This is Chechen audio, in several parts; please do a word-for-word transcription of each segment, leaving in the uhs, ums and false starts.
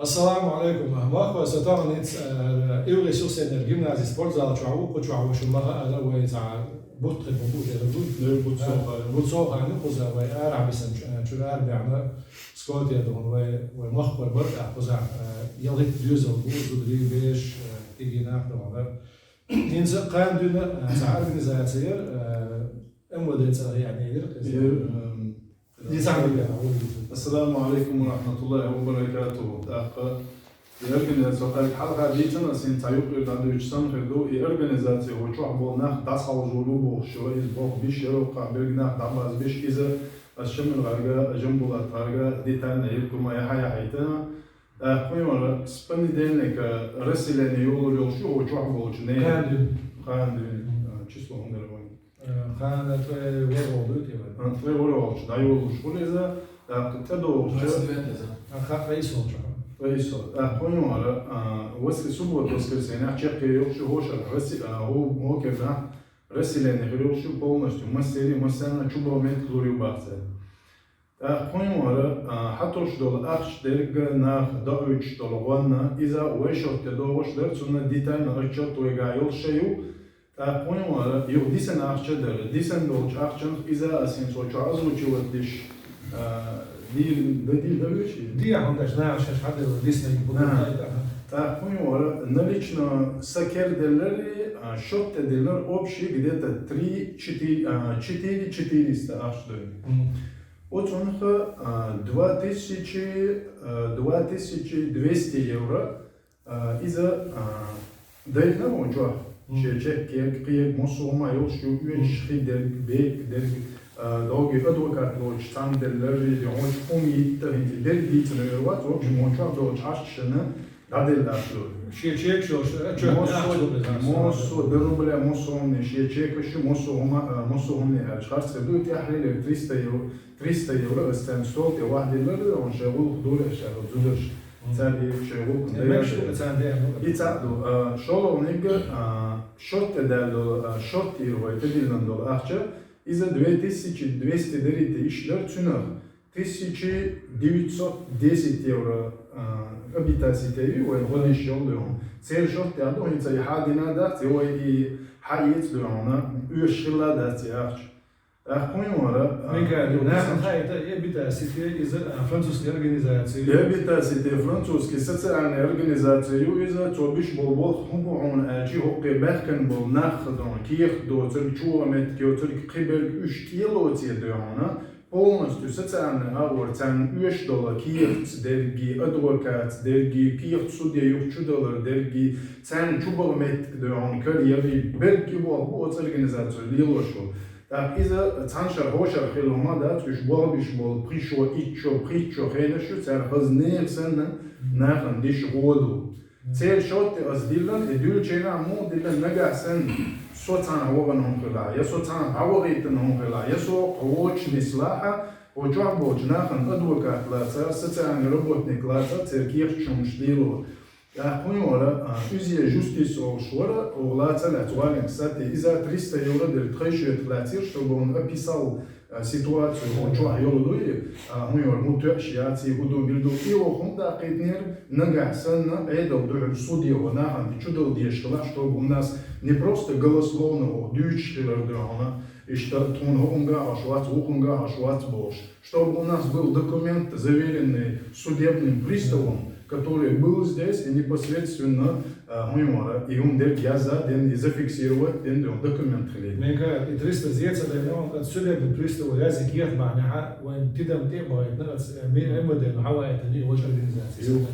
Ассаламу алейкум. Махкой са тахана иц, э, Ивгъи Сухсенера гимназия спортзал чохь ву, кху чохь ву шу маха ара вай цхьа бутт хи бу, бу, бу, Нур бутт совхо. Бутт совхо ю кхуза вай арахь бисина чу-, чуьра арабаьхна скотера догӀна вай, вай махкой бара тӀаккха кхуза, э, ялхитта доьзал бу, зударий, бераш, э, кегий нах догӀна. ХӀинца кхана дуьйна, э, цхьа организаци яра, э, М В Д цӀа яьхьна яра, Ер, эм, Дийца хьан дигара, хьан вуьйцу. Ассаламу алейкум ва рахматуллахи ва баракатуху. ТӀаккха и организаци, хьалха дийцина, ас хӀинца цхьа юкъера дӀадуьйцуш санна хир ду, и организаци вай чохь болу нах дӀасахьалжур ву бохуш, шура иза боху биш, яроккхахь берг нах дӀабазбиш, иза ас Шамил гӀарга, Жамбулат гӀарга детально иркума яхьа яхьийтина. ТӀаккха хӀун вара, с понедельника расселение йолур йолуш ю вай чохь болчу нехан. Кхана дуьйна. Кхана дуьйна, а, число хӀун дара вайн? Э, кхана ткъе ворхӀалгӀа дуй те вай? А, ткъе ворхӀалгӀачу дӀайолалуш хуьлу иза, тӀаккха тӀедогӀучу. Двадцать девятое, да. А, кха-, ткъе исолчу. Ткъе исолчу. ТӀаккха хӀун ю хӀара, а, воскр-, суббота, воскресенье чекхъе йолуш ю хӀошара, Росси-, а, хӀу-, хӀокерна расселение хир йолуш ю полностью, массери, массарна чубаха меттиг лур ю баха цара. ТӀаккха хӀун ю хӀара, а, хьатосуш долу ахча дерг наха доуьйтуш долу гӀонна, иза вай шорта догӀуш дара, цунна детально отчет вайгахь йолуш ша ю. ТӀаккха хӀун ю хӀара, юха дисина ахча дара. Дисина долчу ахчанах иза ас хӀинца вай чохь озвучивать деш, а, дийр-, дан дийр дан вуьйш? Дехьа хӀума даш, наха шаьш хьаделла дисина ю, бу А. дай, аха. ТӀаккха хӀун ю хӀара, налично са кер деллари, а, шорта деллар общий где-то три, четыре, а, четыре четыреста ахча дойна. Мгм. Оцунах, а, два тысячи, а, два тысячи двести евро, а, иза, а, дайна вон чохь. Мгм. Шен чек кхерг, кхерг, массо а хӀума йолуш ю, оьшуш хи дерг, бек дерг, а, догий адвокат лоцуш цхьаьна деллар, и хьочу хӀума йитта хӀинца дерг дийцина вер вац, в общем, вон чохь долчу ахчашна дӀаделла ахча ду. Шен чекаш йолуш, а, чекаш Массо, ахча ду, массо, да, рубля, массо хӀумане шен чекаш ю, массо хӀума, а, массо хӀумане аьлча харц хир ду, тӀаьхьа лелира триста евро, триста евро ас царна стол тӀе ваха диллар, он шайн гӀуллакх дура аш аьлла, зударш. Мгм. Цара и шайн гӀуллакх Э, дайа мегаш ду, дайа. царна дехьа ду. И цхьаъ ду. А, шолгӀаниг, а, шорта даьлла долу, а, шорта йира вай тӀедиллина долу ахча, иза две тысячи двести дарийта йиш дара цуьнах. Тысяча девятьсот десять евро, а, обитасите ю, вайн гӀо деш йолу ю. Церан шорта ду, хӀинца и хьан дина дац, и вай и хьан эца ду хьуна, оьшуш хилла дац и ахча. ТӀаккха хӀун ю хӀара, а, Микаил, ю нахана дисна хаийта, и обитасите, иза, а, французский организация ю. И обитасите французский социальная организация ю иза, цо биш болу болх хӀун бу хьуна аьлчи, хӀокхе баьхкина болу нах хазон, кехат доцург, чугӀа меттиг йоцург, кхиберг уьш тӀелоций ду хьуна, полностью социальный агӀор царна оьшуш долу кехатца дерги, адвокатца дерги, кехат суде юха чудалар дерги, царна чубаха меттиг дойгӀун карьери, берг и болх бу оцу организацию лелош волу. ТӀаккха иза цхьана шарахь, хӀо шарахь хилла хӀума дац, уьш болх беш болу пхи шо, итт шо, пхийтта шо хенаш ю, цара хаза нехан санна нахана диш гӀо ду. Церан шорта ас диллина, и дуьллучу хенахь муха диллина, нагахь санна со цхьанхьа вахана хӀума хилахь, я со цхьанхьа дӀавахийтина хӀума хилахь, я со кху вочу нислахьа, вай чохь болчу нахана адвокат лаца, социальный работник лаца, церан кехаташ хӀуманаш лело. ТӀаккха хӀун вара, а, huissier de justice олуш вара, оха лаца лаьцна валинг сати, иза триста евро дерг тхайн шоьтах лаьцира, чтобы он описал а, ситуацию, хӀун чохь йолу дуй, а, хӀун йора, хӀун тоьаш яц, и хӀун ду, мила ду, и оха хӀун даккхийтинера, нагахь санна, Ӏедал дуьхьал суде ван нахана чудала дезаш хилахь, чтобы у нас не просто голословно оха дуьйцуш хилар ду хьуна, иштта тхуна хӀокхунгахь хьош вац, вукхунгахь хьош вац бохуш, чтобы у нас был документ, заверенный судебным приставом, который был здесь и непосредственно, а, хӀун вара, и хӀун дерг яза ден, и зафиксировать ден, ден документ хиле. Мега, и триста зеца ден, он, судебный пристав яза кехат бахьанехьа, вайн тидам тӀе а бахийтина, ас, э, ми-, М В Д хьаваийтина, и вочу организация. Ю.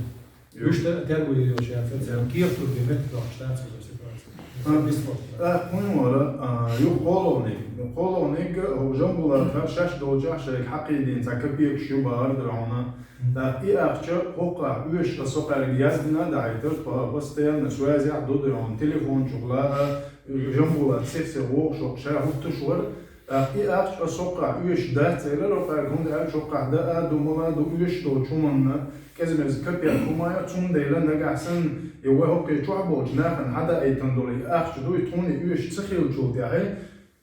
Ю. Уьш та тергу йош яц, ца кехат тур де меттиг дохуш дац, вот ситуация. А, Бисмилла. а, хӀун вара, а, ю кхоалгӀаниг, кхоалгӀаниг, а, Жамбулата шаьш долчохь шайга хьакхийдина цхьа копейкаш ю бахар дара хьуна. ТӀаккха и ахча хӀокхахь оьшуш ас хӀокхаьрга яздина а дахьийтар, тхо постоянно связехь ду дойгӀун, телефон чухула а, Жамбулат сих-сиха вогӀуш хӀокху ша хӀуттуш вара. ТӀаккха и ахча ас хӀокхахь оьшуш дац элира хӀокхаьрга, хӀунда аьлча хӀокхахь даа а ду, мала а ду, оьшуш долчу хӀуманна кӀеза-меза копейка хӀума а, цундела нагахь санна и вай хӀокхе чохь болчу нахана хьадаийтина долу и ахча дуй, тхуна и оьшуш ца хиллачул тӀаьхьа,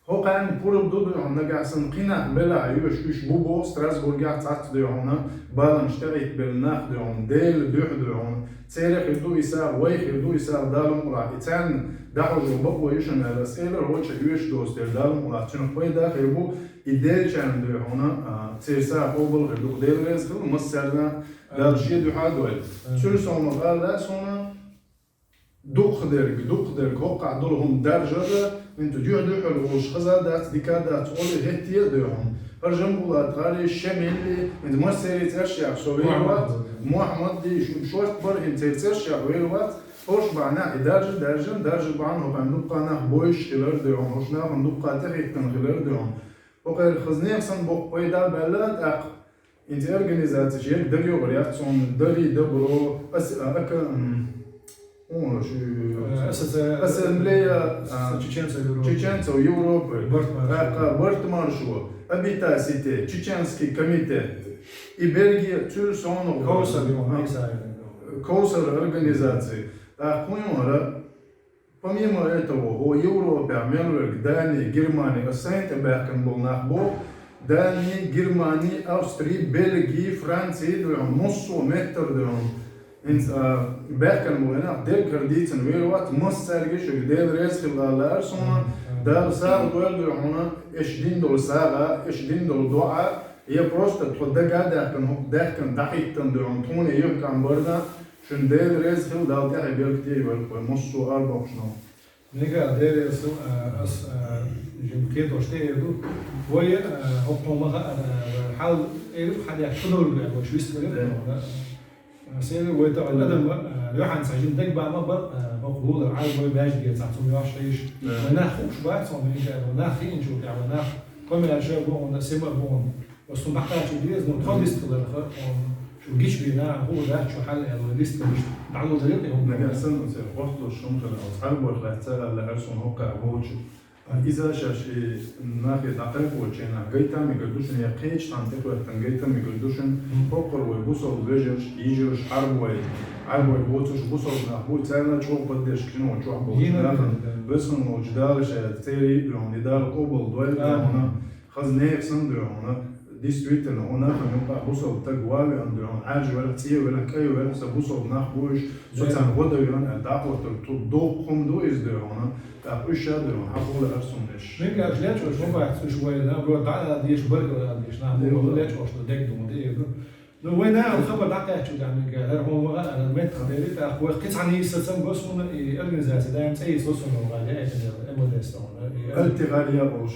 ХӀокхарна пурба ду, дуй хьона, нагахь санна кхин нах белахь а, уьш, уьш бу боху Страсбургехь цхьацца, дуй хьона, баланаш тӀеӀиттабелла нах, дуй хьона, Делан дуьхьа, дуй хьона, церан хир ду и сагӀа, вай хир ду и сагӀа, Дала мукъалахь, и царна дӀахьожо бакъо ю шуна аьлла, ас элира, хӀокху шайн оьшуш доцу дела, Дала мукъалахь, цуьнах пайда хир бу, и делчарна, дуй хьона, а, церан сагӀа къобал хир ду, Дела реза хила массарна, Дала шен дуьхьа а дойла. Цуьнан совнаха аьлла суна, дукхахдерг, дукхахдерг, хӀокхахь долу хӀума даржар, хӀинца дуьхь-дуьхьал волуш хаза а дац, дика а дац, олий хӀетте а, дуй хьона. ХӀара Жамбулат-гӀали, Шамилли, хӀинца массеран цӀерш яха со вер вац, Мохьмадди, шу-, шорта бара хӀинца церан цӀерш яха вер вац, хӀорш бахьана и даржа, даржан, даржа бахьана хӀокхарна дуккха нах бовзуш хилар, дуй хьона, хӀорш нахана дуккха тӀехӀиттина хилар, дуй хьона. ХӀокхара хаза нехан санна боккха пайда а баьлла, тӀаккха хӀинца организацеш ерг дагайогӀур яц суна, Дари Добро, ас-, а, ака-, м, хӀун шу-, Э, ассоци-, ассамблея, а, чеченцев Европы. Чеченцев Европы. Барт маршо. ТӀаккха Барт маршо, Обита Сите, Чеченский комитет. И берриге цуьнан совнаха Каусар, ю, а, Исаев. Каусар организаци. ТӀаккха хӀун ю хӀара? Помимо этого, хӀо Европехь мел верг Дани, Германи, ас сайн тӀе баьхкина болу нах боху, Дани, Германи, Австри, Бельги, Франци, дуй хьона, массо а меттара, дуй хьона. ХӀинца, а, баьхкина болу нах дерриг хӀара дийцина вер вац, массаьрга шуьга Дела реза хила лаьара суна, Дала сагӀа дойла, дуй хьона, аша дина долу сагӀа, аша дина долу доӀа, я просто тхо дага а даьхкина, хӀокху даьхкина дӀахӀиттина, дуй хьона, тхуна юьхькӀам барна, шуна Дела реза хила, Далла тӀаьхье беркате йойла вай массо а арабохучунах. Мега, Дела реза хила, а, ас, а, жимма кхетош тӀе а ду. Вай, а, хӀокхо ма хаьара, а, хьал, э, хьадех ца довлу вай, вайш вистхилира, Да. а, а, сели вай тахана адам, а, юьхьанца жимма дагабан ма бара, а, хӀокху гӀулара Ӏай вай баьжна гецахь, цунна йош хьийш. Да. Вай нах хууш бац, хьо мега, вай нах хиъначул тӀаьхьа, вай нах комаьрша а бу хьуна, сема а бу хьуна. Ас хӀума дӀакхачо деза, но тхо вистхиларх, шу гича бен, хӀума дац шу хьал аьлла, вай вистхиларш дӀалур дара тӀе хӀума. Нагахь санна оцу гӀорта долуш хӀума хилла, оцу Ӏарбойх лаьцна ца аьлла, аьлла суна хӀокху бохучу. Иза шаьш и нахе дӀакхайкхочу хенахь гайта мегар ду шуна, я кхечу цхьанна тӀекхоьттина гайта мегар ду шуна, хӀокхура вай бусалба вежарш, йижарш, Ӏарбой, Ӏарбой боцурш бусалба нах бу, царна чӀогӀа поддержка йина вай чохь болчу нахана. Везан волчу Дала ша церий а дуьхьал, и Дала къобал дойла дуьхьал. Хаза нехан санна дуьхьал, действительно, хьо нахана юкъахь бусалба стаг ван веана дуьхьал, Ӏаьржа велахь, цӀе велахь, кӀай велахь, сан бусалба нах бу уьш, со царна гӀо дан веана аьлла, дӀахӀоттарг тхо доккха хӀума ду иза дуьхьал, тӀаккха уьш ша дуьхьал, хьан хула ар сумнеш. Мегаш лечкъош ма бац уьш вай, набро дӀа а деш, баргал а деш, нах бу лечкъош ду, дегдун де ду. Ну, вай нахана хабар дӀакхаьччу тӀехь, мегаш, хӀара хьуна ма хаьара, меттах дели, тӀаккха вай кхин цхьа нийса сацам го суна, и организация даим цӀе йисо суна, гӀали, айта дела, МВД стохуна, и Альтигъалия олуш.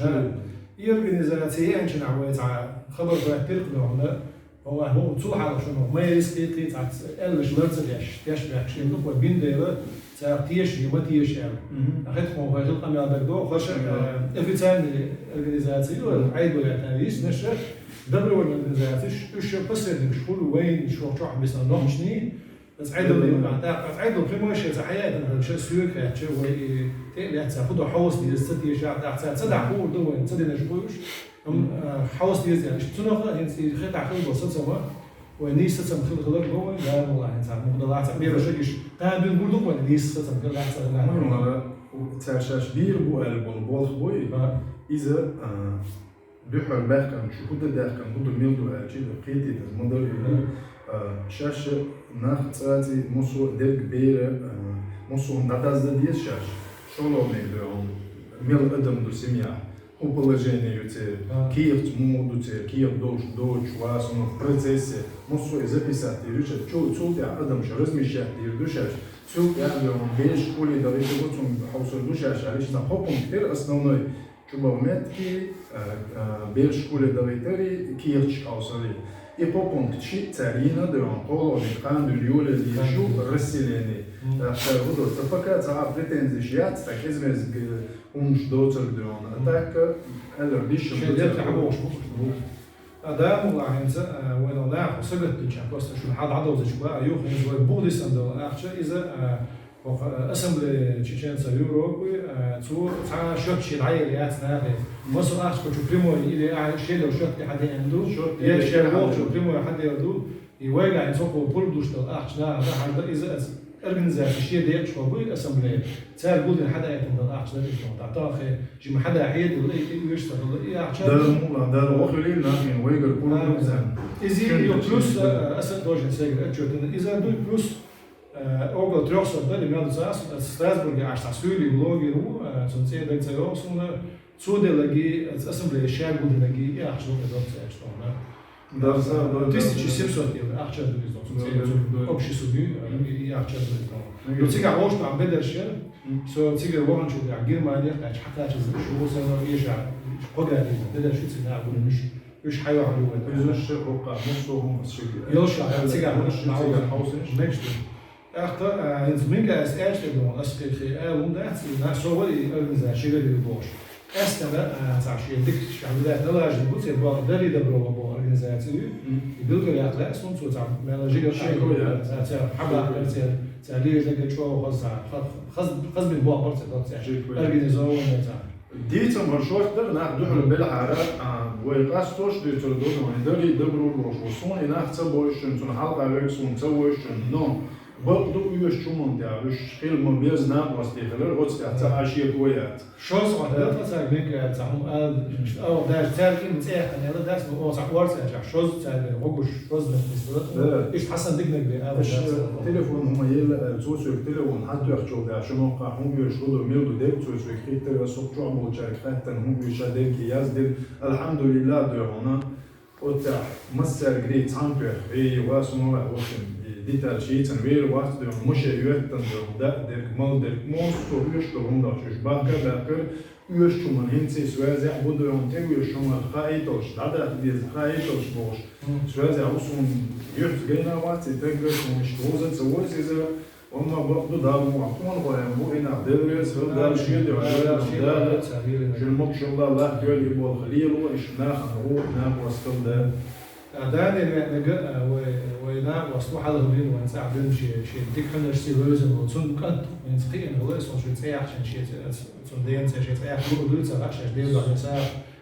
И организаци еанчунахь вай цхьа хабар хӀоьттира-кх дуьхьал, хӀо, хӀо, цул хьалха шуна, майрис кхийкхий цхьацца аьллаш лар ца деш, теш баьхкаш хилла, вай бина дела, царах теша, ма теша аьлла. Мгм. А хӀетахь хӀун хӀай хила къамел дагадогӀу, хӀорш, Мгм. э, официальный организаци ю, Мгм. Ӏайдо яьтта йиснаш, добровольный организациш, уьш посредникаш хуьлу вайна шох чохь бисна нохчний, Ас Ӏедал Мгм. юкъахь, тӀаккха ас Ӏедал прямой шеца хьаяйтина хӀара ша соьга хаьттича, вай и тӀе а лаьцна, хӀу до хьовса деза, ца теша, тӀаккха ца, ца дахь хуур ду вайна, ца динарш хуьлуш, амма, Мгм. а, хьовса деза аьлла. Цунах а хӀинца и хетахь хила бо сацама, вай нийса сацам хила хилар бо вайн, Дала мукъалахь хӀинца мукъадаллахь цхьа бера шагиш, тӀадуьн гур ду вайн нийса сацам хила лаьцна. Мгм. Цара шаьш бийр бу аьлла болу болх буй? Ха. Иза, а, Дуьхьал баьхкина шу хӀу дан даьхкина, хӀу дан мила ду аьлча, и дан кхетийта ма дара и ду. А, шаьш нах цӀацӀи, массо а дерг бера, а, массо а дӀадаздан деза шаьш. ШолгӀа мега ду хьуна, мел адам ду семьяхь, хӀун положение ю церан, кехаташ муха ду церан, кехат долуш доцуш, васунах, процессе, массо а и записать дийр ю шаьш. Чу-, цул тӀаьхьа адамаш размещать дийр ду шаьш. Цул тӀаьхьа ду хьуна, бераш школе дахийтар ду, цунна хьовсур ду шаьш, аьлла, иштта кхо пункт дира основной. ЧубагӀа метте, а, а, бераш школе дахийтари, кехаташ хьовсари. И кхо пункт шиъ цара йина а ду хьуна, кхоалгӀа мега кхана дуьйна йолаелла езаш ю расселение. Мгм. ТӀаккха цара хӀу до, цара пока цхьа а претензеш яц, тӀаккха иза мезга хӀуманаш доцург ду хьуна. А так, аьллара, дишшина ду цара. Шайн дерг тӀехь бохуш бу. А, Дала мукъалахь хӀинца, а, вайна нахах сагатдича, просто шуна хьал дӀадовзича бан а ю, хӀинца вай бухадисина долу ахча, иза, а, ХӀокху, э, Ассамблея чеченцев Европы, э, цо цхьа а счёт шен дӀаелла яц нахе. Массо а ахча кху чу прямой или а шен йолу счёт тӀе хьадеана ду, я шен волчу прямой хьаделла ду. И вайгахь хӀинца хӀокхо пурба луш долу ахча наха дахьар дан, иза аса Организаци шен декъашхо буй ассамблея. Цара гулдина хьадаийтина дола ахча дар иштта. ТӀаккха хе, жима хьада хьедилла, и, и уьш ца хилла, и ахча. Дала мула, Дала вохилийла нахин, вайгар кура. Иза, ю плюс, а, аса тоже сегра отчётана. Иза дуй плюс, а, около трёхсот дали, мел ца ас, а, Страсбурге аш ца суйли блогер ву, а, цун цӀе даг ца йоу суна, цу делаги, а, ассамблея ша гулдинаги, и ахча лукъа докца аштона. Да, да, да, да, тысяча семьсот евро ахча дуй иза, цун цӀе, цун общий суд, а, и, и ахча дуй иза. Ну, цига гӀош там бедарша, со цига ваханчу, а, Германия, а, чхакача, шу, со, но, еша, кога диза, бедарша цига гулмиш. Уьш хьайвахьа дугӀа. Иза ши хӀокха, муссо хӀума шиги. Йолша, хьай цига, муш, цига хьовсаш. Мекшти. ТӀаккха, а, хӀинца мега ас аьшта дугӀун, ас кхе-, кхе, а, хӀума дац, и на, со вари организаци шига дугӀу бош. Ас тара, а, ца ши дик, ша вилат налажи бу, ца бо, дари добро бо организаци. Мгм. И билгал яхла, ас хӀума цо ца, мела жига шига, шига, я. А, ца, хьаба, шига. Ца, ца, лежа га чо, хаз, хаз, хаз, хаз бин бо, хаз, ца, ца. Шига. Организованная, ца. Дийцам вар шортар, нах духьал белхьара, а, вай къастош дуьйцур ду, но дари дабрур бош, ва сун и нах ца бойшун, цун хьалха век сун ца войшун, но бакъ ду уьш чумун тя, уьш хил ма без накъостий хилар, оцтя ца ашир ваяц. Шоз хьа да, ца мек, ца хум, а, а, даже цар кин цех, не да, дас, но о, ца орца, ца, шоз, ца, гогуш, шоз, не, не, да. Иш Хасан дигнаг бе, а, иш, да, ца, телефон хум ел, цо цо телефон, хатух чул да, шумоха, хум уьш, худу, милду, дек, цо цо хитер, сукчо, болчар, хаттан, хум уьш, дек, яз, дек, алхамдулилла, дугӀуна. Оццахь массаьрга рий цхьаьнатоьхна, и вас ма ваьхь, в общем, и деталь шийцан вер вац дуьйхьа, муше йоьттан дуьйхьа, даъ дерг, мал дерг, мосту уьш ду хӀума доцуш, бахка даккхар, уьш чуман хӀинца связехь бу дуьйхьа, тӀе уьш хӀума хаийталш, дӀадахка деза хаийталш бохуш. Связехь ву суна юьхьца гайна вац, и тегга суна иштта вовза ца войс иза, Амма бакъду Дала муха къонахойн бу, и нах Дела реза хила, Дала шен дуьхьа, Дала шен дуьхьа, Дала шен мукшалла лахкоьл и болх лело, иш нахана гӀо, накъостал да. А, Дани веанага, а, вай, вай накъост ву хьалха бин, вайн цӀа бин шен, шен дика хьанаш си вевзан ву. Цун кӀант, вайн цӀа кхиъна хила, сон шен цӀе яхчан шен цӀе, цун ден цӀе шен цӀе яхча луъу дуй ца хаьа, шаьш деза вахна са.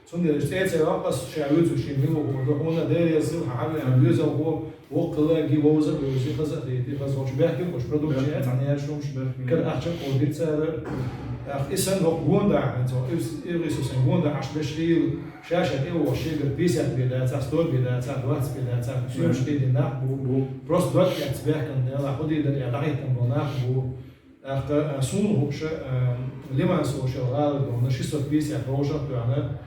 Цундела цӀе ца йоккху аса ша вуьйцу шен мила ву хӀума ду, хьуна Дела еза хила хьан хьавеана, доьзал ху, воккхала ги вовза а вевзи, хаза а хетий, хаза волчу баьхкина уьш продукция, цхьана яьржа хӀумаш, кара ахча а кховдира цара. Ах, и санна хӀокху гонда, хьан цо, и, и, и, и, сан гонда Ӏаш беш хила, ша-ша тӀе вогӀу, шегара пятьдесят бе дацахь, сто бе дацахь, двадцать бе дацахь, суьймаш хилийна нах бу. Просто дог эцна баьхкина Дела, хӀу дийр дара, дӀахӀиттина болу нах бу. ТӀаккха, а, суна хууш, а, Лиман-Солчу гӀала дуьхьна, шестьсот пятьдесят вовшах а дуьхьна,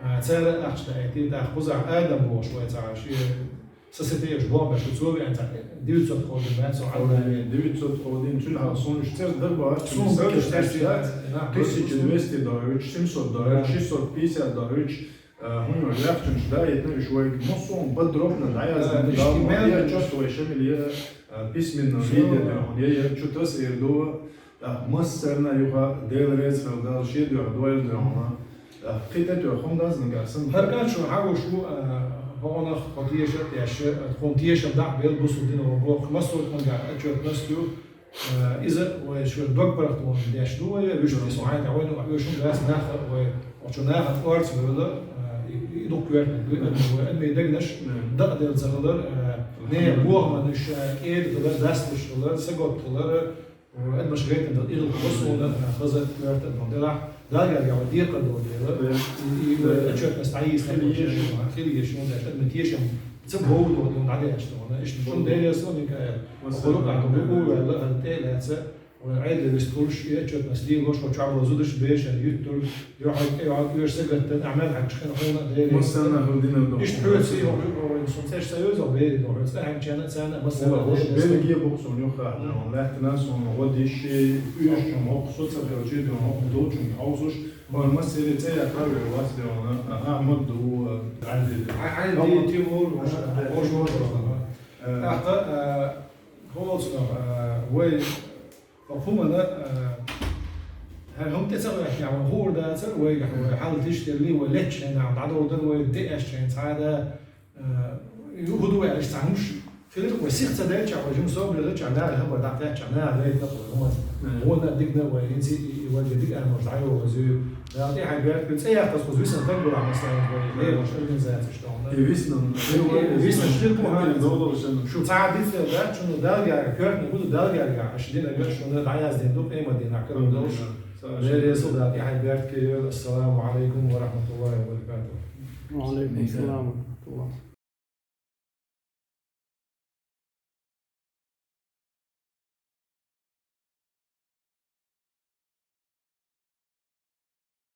а, цара ахча даийтира, тӀаккха кхузахь Адам бохуш вай цхьа шен сосетеш бохбеш, цо веана цхьа девятьсот кховдина, цо Ӏадда веана. Девятьсот кховдина, цуьнан хьалха суна уьш церан дар бахьаш, суна церан дар бахьаш, тысяча двести дохуьйтуш, семьсот дохуьйтуш, шестьсот пятьдесят дохуьйтуш, а, хӀун йолу яхчунаш даийтина уьш вайга, массо а подробно дӀаяздина, да, иштта мел я чот вай шамил я, а, письменно виде дуьхьна, я, я чу тас эр ду, а, массарна юха Дела реза хила Дала шен дуьхьа дойла дуьхьна. А, кхин тӀе тоьхна хӀума дац нагахь санна. ХӀара кӀант шуна хьан гуш ву, а, хӀокхунах хьо теша а тешша, а, тхуна тешам дӀа а белла, бусул дина ван боху, массо а тхуна гахь отчетность ю, Э, иза вай шуьра дог паргӀатонаш деш ду вай, вуьшта со хьайна тӀе вайна вахь вуьшун гас наха вай, оцу наха орца вевла, э, и, и дукха коьртаниг вай, вай адамийн дегнаш, дакъаделла ца хилар, э, не бохаман уьш, э, кӀеда хилар, дастуш хилар, сагот хилар, э, адамаш гайтина дала, и дукха хасуна, э, хаза коьртан делахь. Дагар яхьа декхар долу дела, и, и, и отчетность дӀайийсина хила езаш, хила езаш, хӀунда аьлча, ма тешам ца бовлу, дӀадеш ду, иштта шун Дела со, Микаил, хӀума къахьа бу ваьлла, хӀара тӀе а лаьца, вайн Ӏедале вистхуьлуш, и отчетность лелош, хӀокху чохь болу зудаш бешан юьттур, йохьа, йохьа, оьш сагаттан, Ахьмад-Хьаьжа хьуна Дела. Массарна хӀума дина ду. Иштта хьоьца, и хӀума, хӀума, хӀума, цӀеш ца йозал бери ду, хьоьца, ахьа чана, царна, массарна Дела. Белгия бу-кх суна юххехь, лаьттина суна гӀо диши, уьш чу хӀокху со ца хилчи, хӀокху долчунга хьовсуш, Вай массеран цӀе яхар вер вац де вана, Ахьмад ду, Ӏайди ду. Ӏайди, Тимур, Моша, Моша, Моша. Э. ТӀаккха, э, хӀоцунах, э, вай, хӀумана, э, хӀара хӀума тӀе ца гӀоьртина, вай хуур дацара, вайгахь, вай хьал тиштелли, вай лечча хьенахь дӀадовдар, вай деаш хьен цхьа а да, Э, хӀун ду аьлла, иштта цхьа хӀумаш, Хилар вай сиха ца даьлча, вай жима собар даьлча, наха хабар дӀакхаьчча, наха гайтна вай хӀуманца. Вон дика вай, хӀинца и, и вай дика амалаш дӀайохазуй. Дала тӀехьа бертке, цӀе яхтас кхуза висна таг гура, масала, вай лелаш организацеш тӀа. И висна, и висна, шир бу хӀанз. Шу цхьа дицлел дац, шуна Дала гергахь, коьртаниг бу Дала гергахь, аша динагара шуна дӀаяздина ду, къемат дийнахь карам долаш. Дала реза хилва, Дала тӀехьа бертке йойла. Ассаламу Ӏалайкум ва рахьматуллахӀи ва баракатухӀ. وعليكم السلام ورحمة الله.